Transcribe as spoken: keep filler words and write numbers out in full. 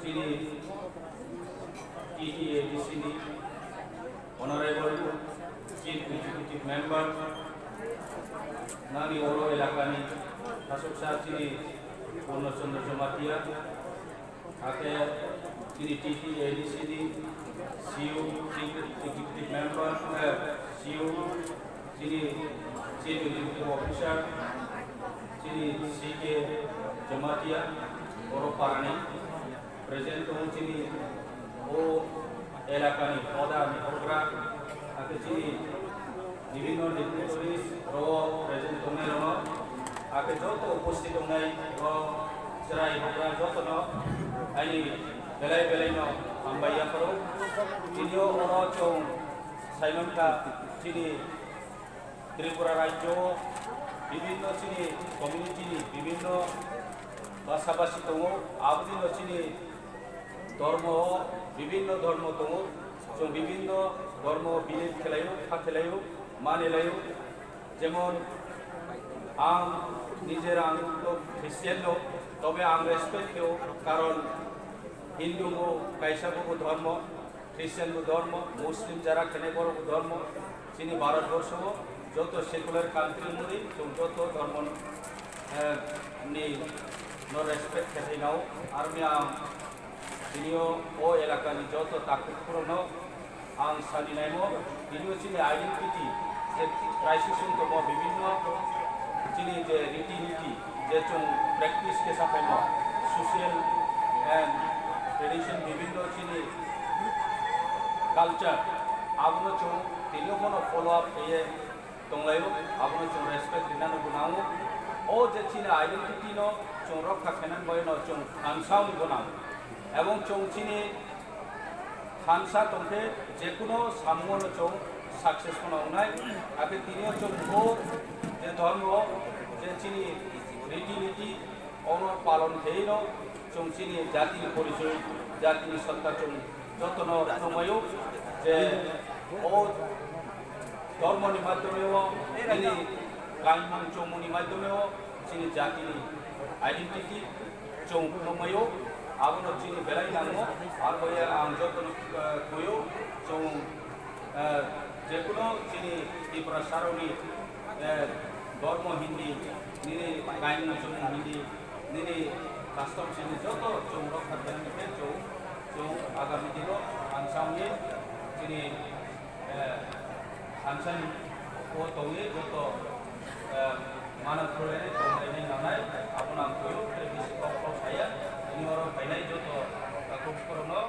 Chini T T A D C ni Honorable Chief Executive Member, nani oro elakani Ashok Sir chini Purno Chandra Jamatia, ake chini T T A D C ni C E O, Chief Executive Member, eh, C E O, chini Chief Executive Officer, chini C K Jamatia, oro parani present tongo chini o elakani hoda ni hogra, ake chini bibhinno dignitaries rok present tongnai rokno, ake joto uposthit tongnai rok chwrai hogra jotono aini belai belai no hambai yapharo. Tini o oro chwng sai mankha chini Tripura rajyo o bibhinno chini community ni bibhinno basa basi tongo, aboni no chini dhormo o bibhinno dhormo tongo, chwng bibhinno dhormo believe khelaio, kha khelaio, mani laio. Jemon ang nijer ang to Christian no, tobe ang respect kheo, karon Hindu bo kaisa bo dhormo, Christian bo dhormo, Muslim jara khene borok bo dhormo. Chini Bharat borsho o joto secular country muri chwng joto dhormo, eh, ni no respect khe thai nao. Aroni ang tini o, o elaka ni joto takhuk phuru no ang sani naimo, tini o chini identity je crisis wng tongo, bibhinno chini je riti niti, je chwng practice khe sapaimo, social and tradition, bibhinno chini culture, abono chwng tini o bono follow up khaiye tonglaio, abono chwng respect rinani bo nango. O je chini identity no chwng rokha khainani bagwi no chwng thansa wngwi bo nango. Ebong chwng chini thansa tongkhe jekuno samungo no chwng successful wngnai. Akhe tini o chwng bo je dhormo, je chini riti niti, ono palon khaino chwng chini jatini porichoi, jatini satta chwng jotono nukmaio je o dhormoni madhyomeo, nini kaimung chongmungni madhyomeo chini jatini identity chwng nukmaio, abono chini belai nango. Arboya ang jotono, eh, kuio chwng, eh, jekuno chini Tiprasarokni, eh, dhormo hindi, nini kaimung chongmung hindi, nini custom hindi joto chwng rokha khainani khe chwng, chwng agami dino ang samni chini, eh, thansani o tongwi joto, eh, mana khwlainai tonglainai nanai, abono ang kuio, tei bisi kok kok saya, tini oro phainai joto takhuk borokno